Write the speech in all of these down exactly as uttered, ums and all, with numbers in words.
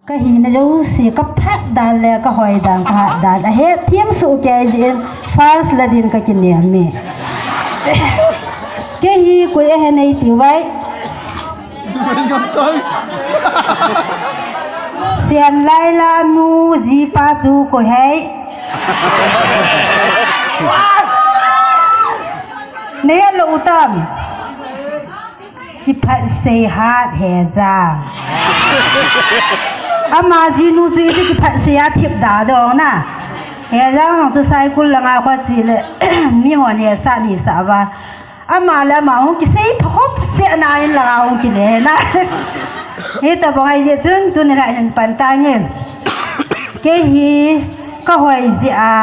Ka hina jouse, ka phat dan le ka hoi dan, ka hat dan ahe, thim su ke jin first la din ka kinem e. Kei hi koi ahe nei ti vai. Sian lai la nu ji pa chu koi hai. Nei a lo tam. Kiphat sei hat he jang. Ama jinu chu iti kiphat sei a thip da dong na. He jang tu sai kul langa kho chi le mi hon he sa ni sa va. Ama le ama hung kisei pha khop se na in langa hung kile na. Hi ta bang ai je chun tuni la hin pan ta nge. Kei hi ka hoi ji a.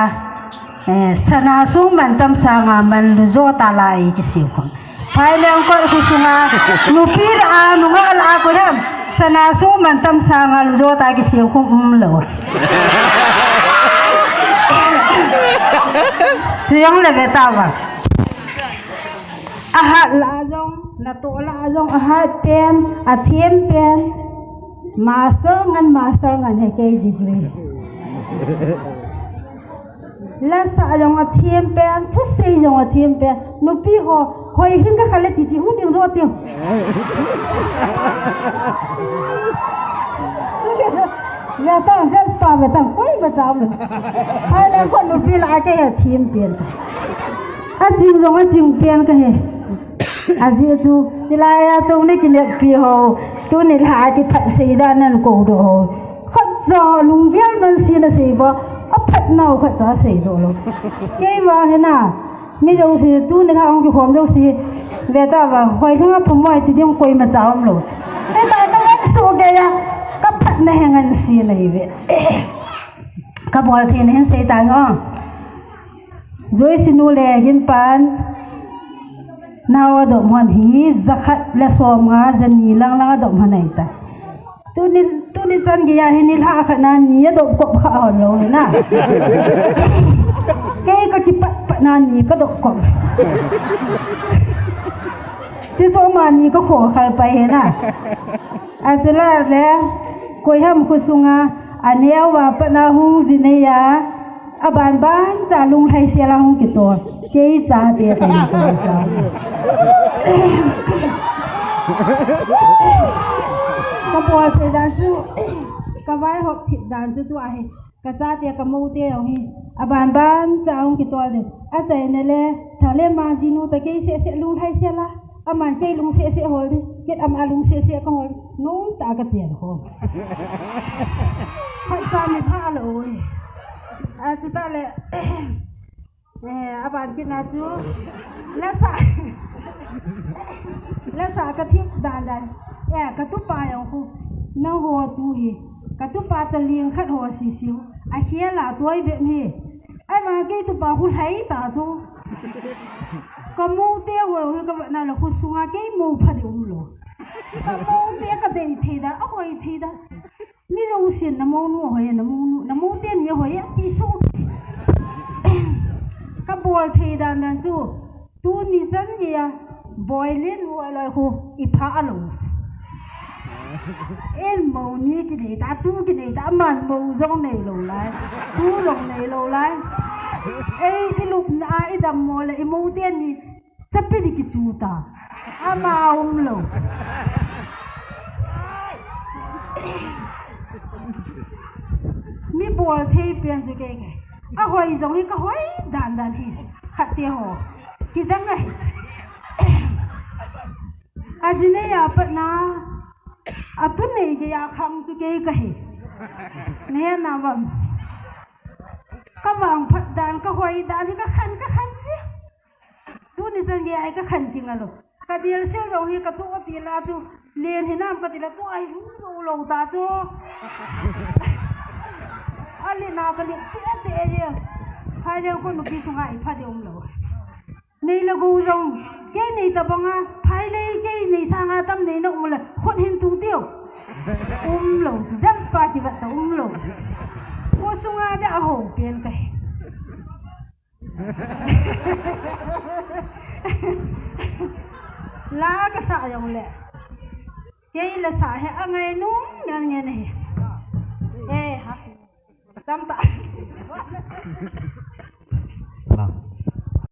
Eh, sana sung man tam sanga man lu jo ta lai kisiu khom. Phai leng kol khu sunga, nupi la a, nunga la a ko dam. Sana sung man tam sanga lu jo ta kisiu khom um lo. Siyang le ve ta va. A hat la jong, na to la jong, a hat pen, a thiem pen. Master ngan, master ngan he kei degree. La sa jong a thiem pen, thusei jong a thiem pen. Nupi ho, hoi hin ka khale titi hu ding ro tiu. Ya ta, ya ta, ya ta, koi ba ta mo. Hai la ko nupi la ke ya thiem pen. A jing jong a jing pen ka he. A ji chu, ti la ya tu ni ki le pi ho. Tu ni la ki phat sei da nan ko do ho. Khat cha lunggel man si na sei ba, a phat nau khat cha sei do lo. Kei va he na, mi jouse, tu ni kha ong ki khom jouse, ve ta va, hoi thang a phu moi ti ding koi ma cha om lo. He ta ka va su ge ya, ka phat na he ngan si na hi ve. Ka bol thei na hin sei ta ngo. Joyce nu le hin pan, nau a dom hon hi, za khat le som nga, za ni lang lang a dom hon ai ta. Tuni, tuni chan gei a hi nilhah khat na ni a dop kop kha hon lo hi na. Kei ka kipat pat na ni ka dop kop. Ti so ma ni ka kho khal pai hi na. A chu la le, koi ham khu sunga, a neo a pat na hung ji nei a. A ban ban cha lunglhai sel a hung kitol. Kei chate ka hi ko sa. Ka bol thei dan chu, ka vaihop thip dan chu tu ahi. Ka chate ka moute jong hi. A ban ban cha hung kitol ding. A chaina le, tha le ma jinu ta kei seh seh lunglhai sel a. Aman kei lungset set hol di, kei ama lungset set ka hol, nung ta ka chen ho. Khat sa mi pha lo oi. A chu ta le, eh, a ban kit na chu, la sa, la sa ka thip dan dan. Eh, ka tupa jong khu, nang ho tu hi, ka tupa ta ling khat ho si siu, a hial a tuai be mi. Ai ma kei tupa khu lhai ta chu. Ka moute ho hi ka vet na le khu sunga kei mo pha ding um lo. Ka moute ka dei thei da, a hoi thei da. Mi lo sin na mo nu hoi, na mo nu, na moute ni hoi a ti su. Ka bol thei dan dan chu. Tuni chan gei a, Boilen u aloi khu, i pha a lo. En mo ni kinei ta, tu kinei ta, man mo jong nei lo lai. Tu jong nei lo lai. Ei, i lupna a, i dammo le, i mote ni, chapi di kichu ta. Ama um lo. Mi bol thei pen chu kei kei. A hoi jong hi ka hoi dan dan hi. Khat te ho. Kidang a hi. A ji nei a pat na. A tu nei gei a khang chu kei ka hi. Ne na vam. Ka vangphat dan, ka hoi dan hi ka khan, ka khan ji. Tuni chan gei a hi ka khan ti nga lo. Ka dil sil jong hi ka tu a ti la chu. Len hi nam ka ti la tu ai hu lo lo ta chu. A le na ka le ti a te e. Phai le ko nupi sunga i pha de um lo. Nei le gou jong, kei nei ta banga, phai le kei nei sanga tam nei na um le, khut hin tung tiu. Um lo, jam pa ki vat ta um lo. Ko sunga de a ho pen kai. La ka sa jong le. Kei la sa he a ngai nung ngan ngan he. Tamtah.